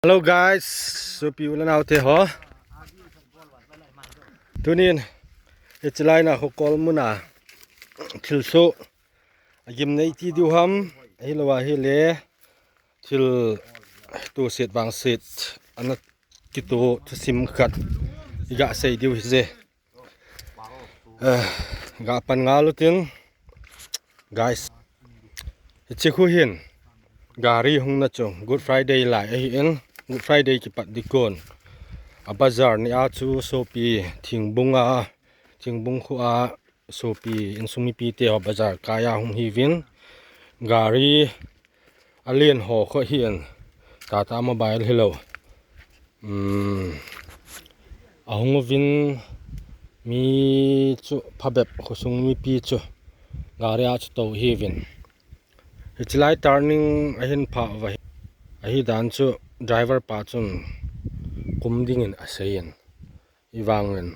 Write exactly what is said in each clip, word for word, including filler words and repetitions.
Hello guys, sopi u le nao te ho. Tunin, hiche lai na ho kol muna thilsoh agim nei ti diu ham, ahilou ahile thil toset vangset ana kito thusim khat iga sei diu hije. Eh, ga pan ngal utin, guys. Hiche khu hin gari hung na chu Good Friday lai ahin, Good Friday kipat ding kon a bazar ni a chu sopi Thingbung a, Thingbung khu a sopi insung mipi te ho bazar kai a hung hiuvin, gari alen ho khu hin Tata Mobile hilou. Um, ahung uvin mi chu phabep khosung mipi chu gari a chu tou hiuvin. Hiche lai turning ahin phah uva hi. Ahi dan chu driver pa chun kum dingin aseiyin. Hivangin,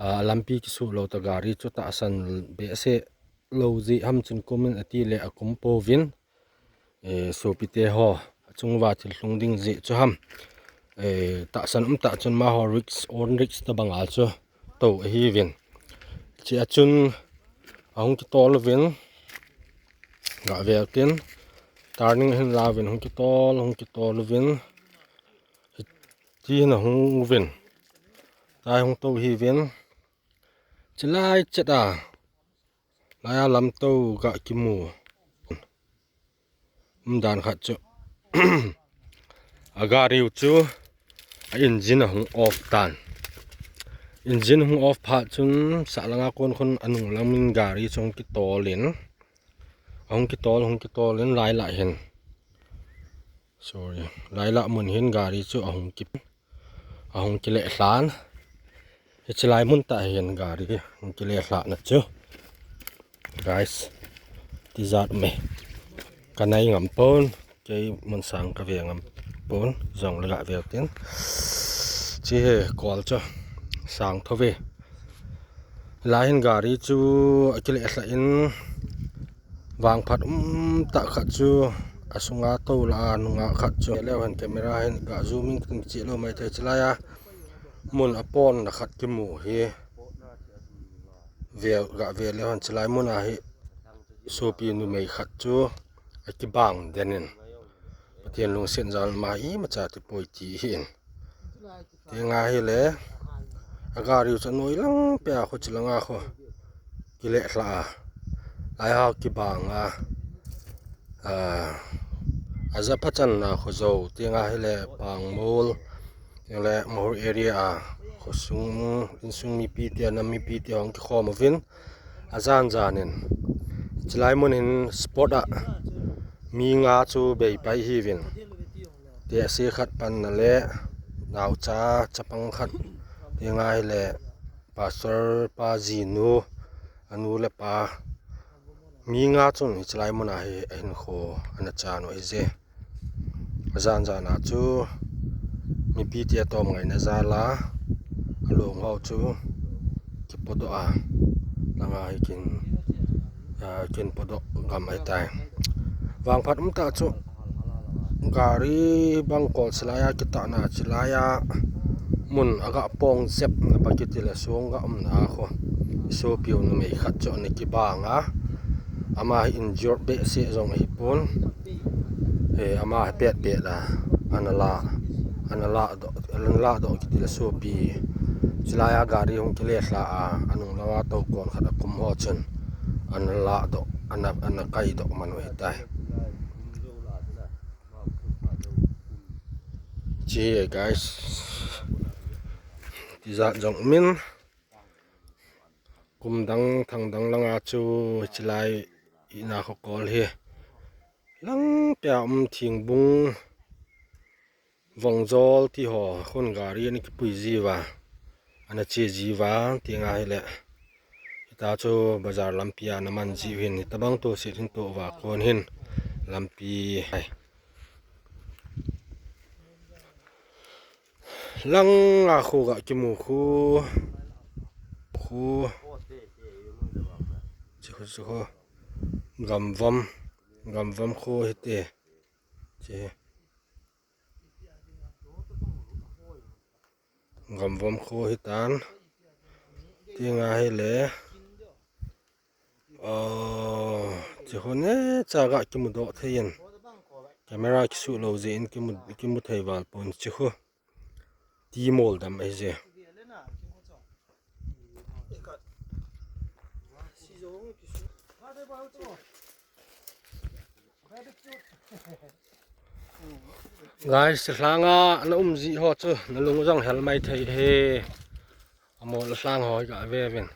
a, lampi kisuh lou tah gari chu tahsan behseh lou jeh ham chun kumin ati le akum pouvin. Eh, sopi te ho, achung uva thil lhung ding jeh chu ham. Eh, tahsan um tah chun amaho risk, own risk tabang a chu tou ahiuvin. Hiche a chun ahung kitol uvin, ga ve utin, turning ahin la uvin, hung kitol, hung kitol uvin. Hiti hin ahung uvin. Tai hung tou hiuvin. Hiche lai chet a, lai a lamtou ga kimu. Um dan khat chu. A gari u chu a engine ahung off tan. Engine hung off phat chun sahlang a kon khun anung lang min gari chu hung kitol in. Ahung kitol, hung kitol in lai lah hin. Sorry. Lai lah mun hin gari chu ahung ki, ahung kile lhan. Hiche lai mun tah hin gari hung kile lhah na chu. Guys, tijat me. Ka nai ngam pon, kei mun sang ka ve ngam pon, jong le ga ve tin. Hiche hi kol chu sang tho ve. Lai hin gari chu akile lhah in, vangphat um tah khat chu asunga tou lah a nunga khat chu. Leu hen camera hin ga zoom in kin che lou mai thei, hiche lai a mun apon na khat kimu hi. Ve, ga ve leu hen hiche lai mun a hi sopi numei khat chu akibang den in. Pathen lungset jal in ama imacha ti poi ti ahin. Ti nga hile, a gari u chu anoi lang pia khu hiche langa khu kile lhah a. Lai a kibang a. A, aja phachan na khu jou, ti nga hile Pangmol, ti le Mahur area a khosung, insung mipi te, nam mipi te hung kikhom uvin. Ajan jan in. Hiche lai mun hin spot a mi nga chu bei pai hiuvin. Tehse khat panna le naocha chapang khat. Ti nga hile Pastor pa jinu, anu le apa. Mi nga chun hiche lai mun a hi ahinkho ana chan u ahije. Ajan jan a chu mipi te atom ngaina jal a, along ho chu kipodoh a, langa hi kin, a, kin podoh gam ahitai. Vangphat um tah chu gari bang kol hiche lai a kitahna hiche lai a mun aga pong jep na ba kiti le song ga umna a khu. Sopi u numei khat chu ana kibang a. Ama hi injured behseh jong ahipon. He, ama hi pet pet a. Ana la, ana la doh, ana la doh kiti le sopi. Hiche lai a gari hung kile lhah a, anung langa tou kon khat akum ho chun. Ana la doh, ana, ana kai doh man u ahitai. Hiche guys. Tijat jong min. Kum dang, thang dang langa chu hiche lai ina kho kol hi. Lang pia um Thingbung Vongjol ti ho khun gari ana kipui jiuva. Ana che jiuva, ti nga hile. Hita chu bazar lampi a ana man jiu hin, hitabang toset hin tou uva kon hin. Lampi hai. Langa khu ga kimu khu. Khu. Chi khu, chi khu. Gamvom. Gamvom khu hite. Chi. Gamvom kho hitan. Tinga hile. Oh, chi hon e chaga kimudoh thei in. Camera kisu lou jeh in kimu, kimu thei val pon chi khu. Ti mol dam ahi je. Guys, langa na um ji ho chu, na lung jong hel mai thei he. Amol lang ho ga ve ven.